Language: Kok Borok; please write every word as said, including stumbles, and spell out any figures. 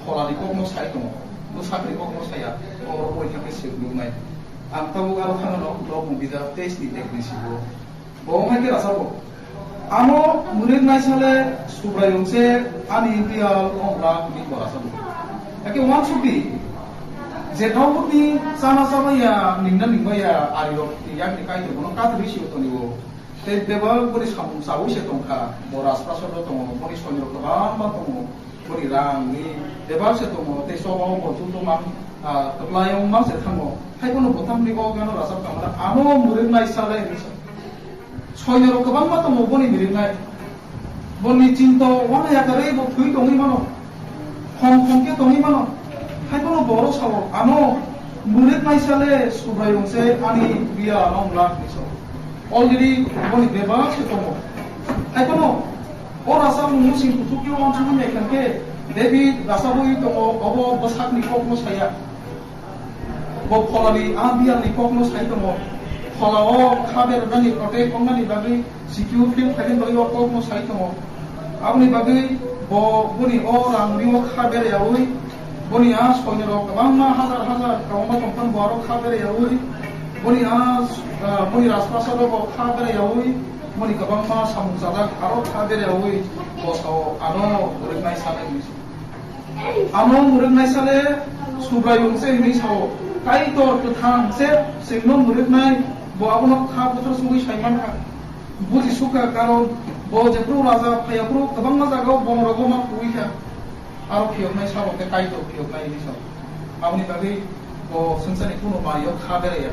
Pholani kokno sai tongo, bwsakni kokno saya, oro boi khe se nuknai. Ang tabuk aro thangano, Lok Mubida teis ni dek ni sibo. Bo wngkha khe rasa bo. Amo murik naisale Subraiyung se ani biyal ongla hwnwi bo rasa bo. Hakhe uansukdi, je Daud ni chana chabaiya, ningna ningbaiya, arirok ni yakni Kaitor bono kathwi sio tonio. Tei bebak boni samung chaui se tongkha, bo rajprasado tongo, boni soinirok kwbangma tongo, boni rangni bebak se tongo, tei choba o bo joto mang, ah, kwplai wngma se thango. Hai bono bo tamni o gano rajak tangmani, amo murik naisale hinwi sa. Soinirok kwbangma tongo boni mirik nai. Boni chinta wana yakarwi bo thwi tongwi mano. Khom khom khe tongwi mano. Hai bono borok sao, ano murik naisale Subraiyung se ani biya ano wngla hinwi sao. Already boni bebak se tongo. Hai bono o rasa mung musing kuthuk khe wansukmani khan khe David rasa bui tongo, obo bwsakni kokno saya. Bo pholani a biyalni kokno sai tongo. Pholao kha berani protect wngnani bagwi secure feel khaina bagwi o kokno sai tongo. Aboni bagwi bo boni o rang rio kha berayaui, boni a soinirok kwbangma hajar hajar kwbangma tongphano bo aro kha berayaui, boni a, ah, boni rajprasado bo kha berayaui, boni kwbangma samung chajak aro kha berayaui bo sao ano rwknai sanai hinwi. Amo murik naisale Subraiyung se hinwi sao, Kaitor kwthang se chwngno murik nai, bo abono kha buthar sugwi sai mankha. Buji sukha, karon bo jephru raja phaiyaphru kwbangma jagao bongorogo ma kuwi kha. Aro phiyoknai sabo khe Kaitor phiyoknai hinwi sao. Aboni bagwi bo swngcharni kuno mario kha beraiya.